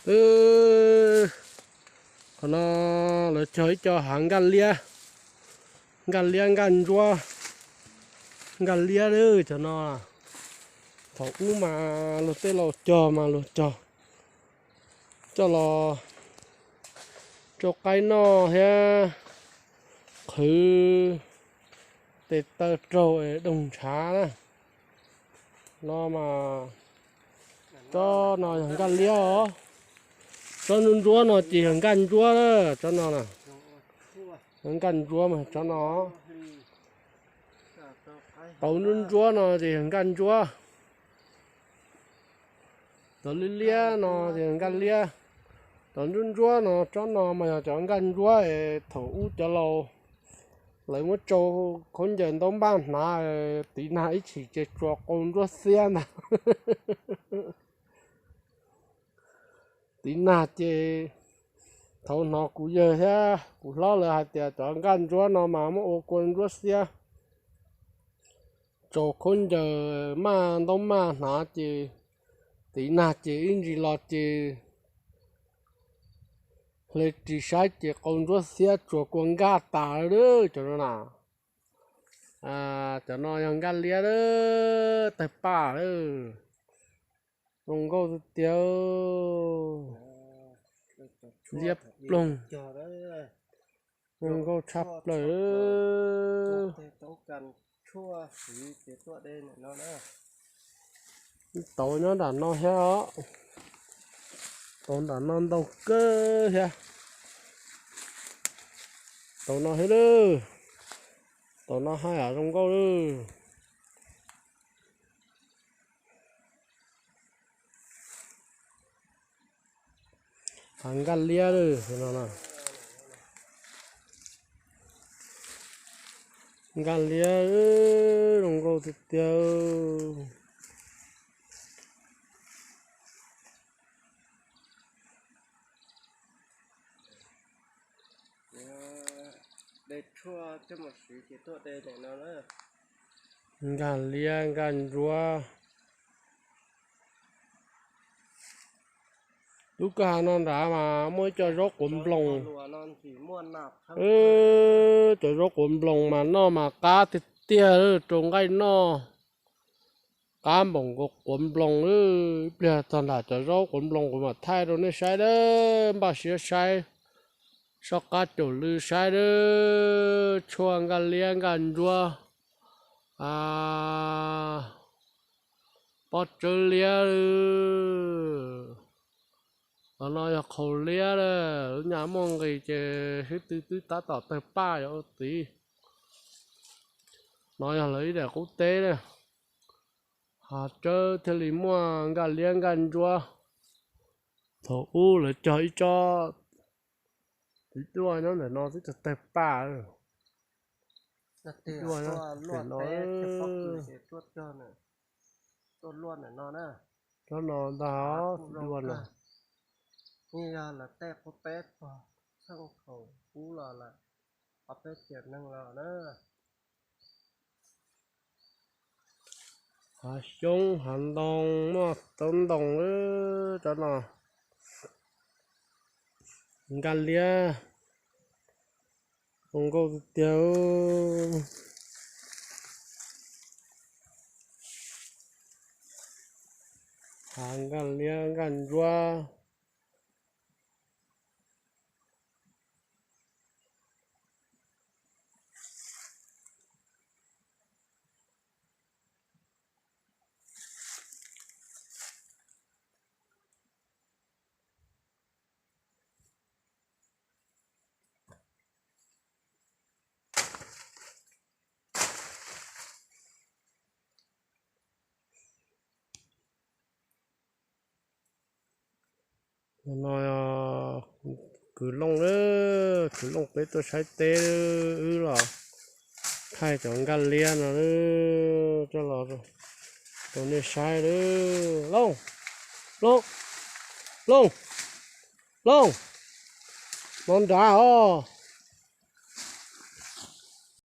Qhov no lawv cog ib co hav nkaj liab, nkaj liab nkaj ntsuab, nkaj liab cov no. Thaum ub mas luag tej laus cog mas luag cog coj los rau qaib noj thiab qhwv tes taw raug es doog ntshav na. No mas tsob no yog nkaj liab os. Tsob ntsuab ntsuab no ces yog nkaj ntsuab, tsob no na. Nkaj ntsuab mas tsob no. Tauv ntsuab ntsuab no ces yog nkaj ntsuab. Tauv liab liab no ces nkaj liab. Tauv ntsuab ntsuab no, tsob no mas yog cov nkaj ntsuab es thaum ub cov laus lawv muab tsau khaub ncaws ntaub npaj hnav, tiv nag ib chim ces tsuas qau ntsuab xiab ntag. Tiv nag ces thaum hnov kuv yawg thiab kuv hlob lawv hais tias cov nkaj ntsuab no mas muab ua kua ntsuab xiab, tsau khaub ncaws maj ntaub maj hnav ces tiv nag ces ib ntsis los ces hle ris saib ces qau ntsuab xiab tsuas kua nkaj tas lawm cov no na. Cov no yog nkaj liab lawm, tawg paj lawm. Zoo nkauj tiag tiag. Liab ploog. Zoo nkauj tshaj plaws. Tauv nyob nram no thiab os. Tauv nram no ntau kawg thiab. Tauv no thiab lawm. Tauv no haj yam zoo nkauj lawm. Hav nkaj liab lawm no. Nkaj liab zoo nkauj tiag tiag. Nkaj liab nkaj ntsuab. Lub kwj ha no nrad mas muaj ib co zaub quav nploos. Cov zaub quav nploos mas noj mas qab tiag tiag, rau nqaij noj. Qab npaum nkaus quav nploos. Ib pliag txog nram cov zaub quav nploos kuv mam thaij rau nej saib dawb, npaj siab saib, soj qab caum lw saib dawb. Tshuaj nkaj liab nkaj ntsuab, pob tsawb liab. Los no yog qhaus liab, lub nyuag muaj nqis ces xib tw twb tab tom tawg paj yog ua tid. No yog lawv ib daim qub teb na. Hav tsawb thiaj li muaj nkaj liab nkaj ntsuab. Thaum ub lawv cog ib tsob txiv duaj nyob ntawm no twb tawg paj. Txiv duaj no, tsob no ntag, txiv duaj no. Yog lawv tej qub teb txog txheej thaum ub los lawm, ob peb tiam neeg los na. Hav xyoob hav ntoo, muaj taub ntoo, tsob no nkaj liab, zoo nkauj tiag tiag. Hav nkaj liab nkaj ntsuab. No kwv Looj, kwv Looj peb tuaj saib teb, wb los thaij cov nkaj liab no coj los rau nej saib. Looj, Looj, Looj, Looj, no nrad os.